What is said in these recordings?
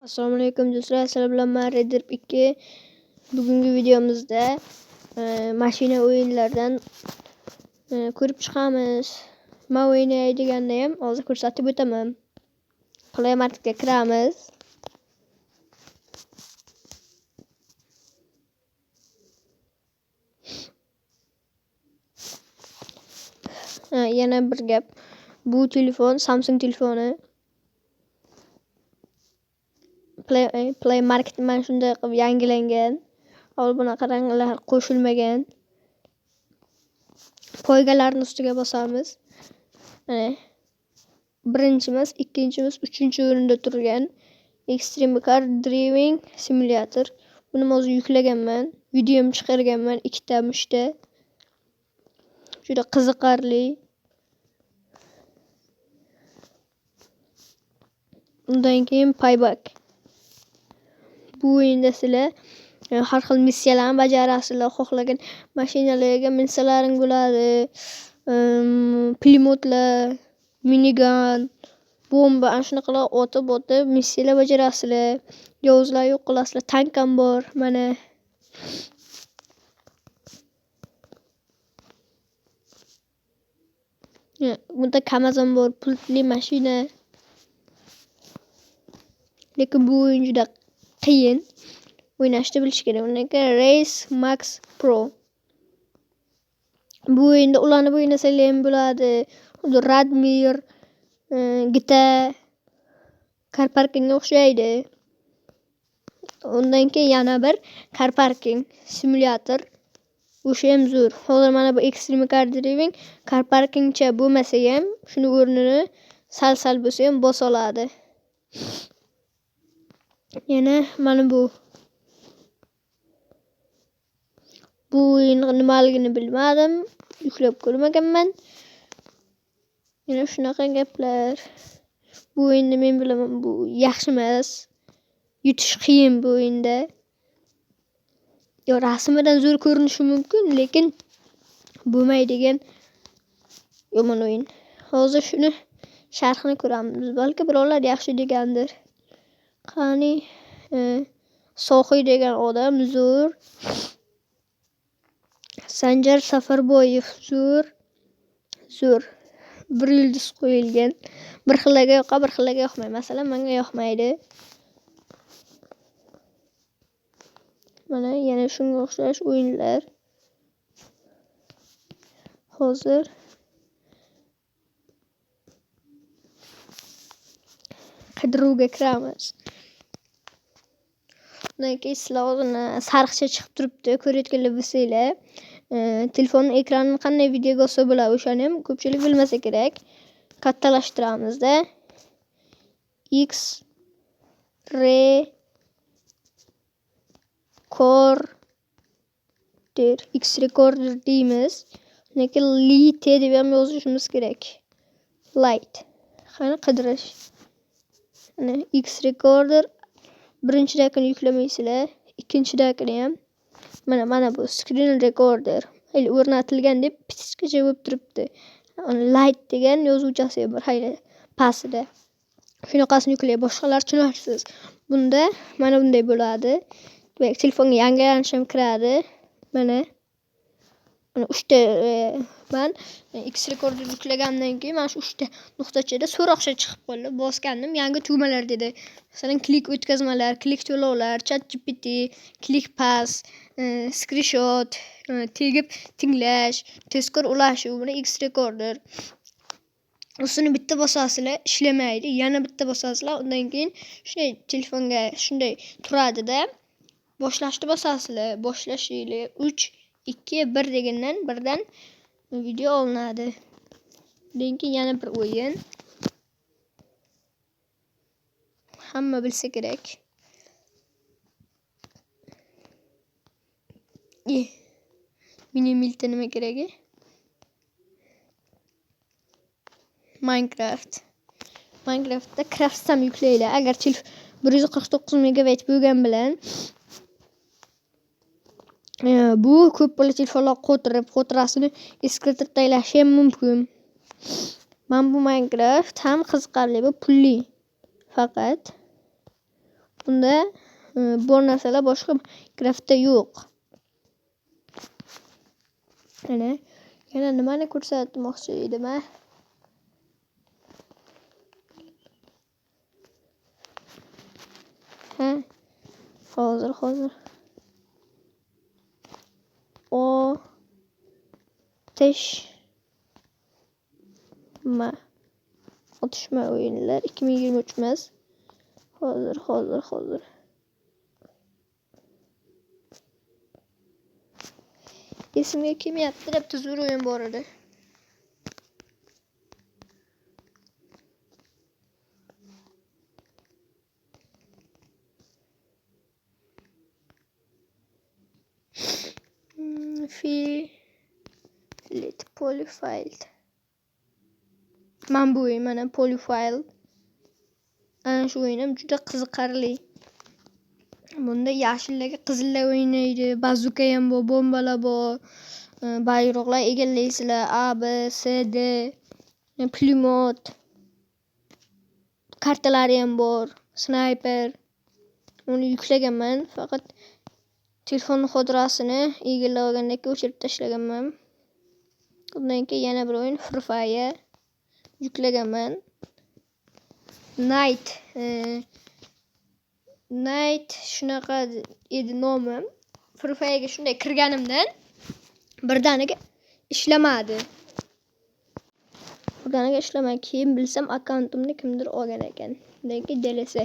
Assalomu alaykum do'stlar, sizlar bilan men Redderp 2. Bugungi videomizda mashina o'yinlaridan ko'rib chiqamiz. Nima o'ynaydiganini ham hozir ko'rsatib o'taman. Play Marketga kiramiz. Yana bir gap. Bu telefon Samsung telefoni. Play Market mana shunday qilib yangilangan. Avval bunaqa ranglar qo'shilmagan. Poygalarning ustiga bosamiz. Mana birinchimiz, ikkinchimiz, uchinchi o'rinda turgan Extreme Car Driving Simulator. Buni men o'zi yuklaganman, videom chiqarganman, ikkita, uchta. Juda qiziqarli. Undan keyin Payback. Bu o'yinda sizlar har xil missiyalarni bajarasizlar. Xohlagan mashinalarga minsalaring bo'ladi. Pulemyotlar, minigun, bomba, ana shunaqalar otib-otib missiyalar bajarasizlar. Yovuzlar yo'q qilasizlar. Tank ham bor mana. Bunda Kamaz ham bor, pultli mashina. Lekin bu o'yin juda qiyin. O'ynashni bilish kerak. Undan keyin Race Max Pro. Bu o'yinda ulanib o'ynasangiz ham bo'ladi. Xuddi Radmir, GTA, Car Parkingga o'xshaydi. Undan keyin yana bir Car Parking simulyator. O'sha ham zo'r. Hozir mana bu Extreme Car Driving Car Parkingcha bo'lmasa ham, shuni o'rnini sal-sal bo'lsa ham bosa oladi. Yana mana bu. Bu o'yin nimaligini bilmadim, yuklab ko'rmaganman. Yana shunaqa gaplar. Bu o'yinni men bilaman, bu yaxshi emas. Yutish qiyin bu o'yinda. Yo, rasmidan zo'r ko'rinishi mumkin, lekin bo'lmaydigan yomon o'yin. Hozir shuni sharhini ko'ramiz. Balki birovlar yaxshi degandir. Qani, Sohiy degan odam zo'r. Sanjar Safarboyev zo'r. Zo'r. Bir yulduz qo'yilgan. Bir xillarga yoqadi, bir xillarga yoqmaydi. Masalan, menga yoqmaydi. Mana yana shunga o'xshash o'yinlar. Hozir qidiruvga kiramiz. Undan keyin sizlar hozir sariqcha chiqib turibdi, ko'rayotganlar bo'lsanglar, telefonning ekranini qanday videoga olsa bo'ladi, o'shani ham ko'pchilik bilmasa kerak. Kattalashtiramizda. X recorder, X recorder deymiz. Undan keyin Lite deb ham yozishimiz kerak. Lite. Qani qidirish. Mana X recorder birinchidagini yuklamaysizlar, ikkinchidagini ham. Mana bu screen recorder. Hali o'rnatilgan deb pitichkacha bo'lib turibdi. Lite degan yozuvchasi ham bor, hali pastida. Shunaqasini yuklay, boshqalar tushunarsiz. Bunda mana bunday bo'ladi. Demak, telefonga yangilanish ham kiradi. Mana uchta man X recorder yuklagandan keyin mana shu uchta nuqtachada so'roqcha chiqib qoldi. Bosgandim, yangi tugmalar dedi. Masalan, klik o'tkazmalar, klik to'lovlar, chat GPT, klik pas, screenshot, tegib tinglash, tezkor ulashuv. Buni X recorder. Ustini bitta bosasizlar, ishlamaydi. Yana bitta bosasizlar, undan keyin shunday telefonga shunday turadida. Boshlashni bosasizlar, boshlashinglar 3 2 1 degandan birdan video olinadi. Undan keyin yana bir o'yin. Hamma bilsa kerak. Mini milta nima keragi? Minecraft. Minecraftda Craft ham yuklanglar. Agar 149 megabayt bo'lgan bilan bu ko'p bola telefonlar qo'tirib, xotirasini eskirtirib tashlashi ham mumkin. Mana bu Minecraft ham qiziqarli, bu pulli. Faqat Bunda bor narsalar boshqa Minecraftda yo'q. Ana, yana nimani ko'rsatmoqchi edim a? Ha. Hozir. Otishma. Otishma o'yinlar 2023 emas. Hozir. Esimga kelmayapti, deb zo'r o'yin bor edi. Filet polyfile. Mana bu o'yin, mana polyfile. Ana shu o'yin ham juda qiziqarli. Bunda yashillarga qizillar o'ynaydi, bazuka ham bor, bombalar bor, bayroqlar egallaysizlar, A, B, C, D, pulemyot, kartalari ham bor, snayper. Uni yuklaganman, faqat telefon xotirasini egallab olgandan keyin o'chirib tashlaganman. Undan keyin yana bir o'yin Free Fire yuklaganman. Night shunaqa edi nomi. Free Fire'ga shunday kirganimdan birdaniga ishlamadi. Birdaniga ishlamadi. Keyin bilsam akkauntimni kimdir olgan ekan. Undan keyin DLC.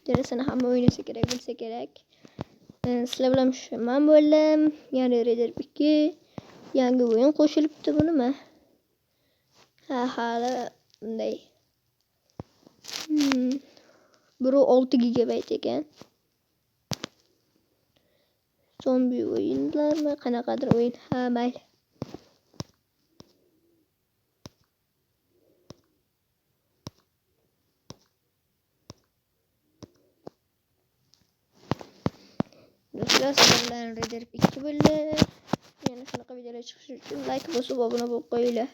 DLC'ni hamma o'ynasa kerak, bilsa kerak. Sizlar bilan shu men bo'ldim. Ya'ni Red Dead 2 yangi o'yin qo'shilibdi, bu nima? Ha, hali bunday. 1.6 gigabayt ekan. Zombi o'yinlarmi? Qanaqadir o'yin. Ha, mayli. Do'stlar, sizlar bilan Red Dead 2 bo'ldi. Yana shunaqa videolar chiqishi uchun like bosib obuna bo'lib qo'yinglar.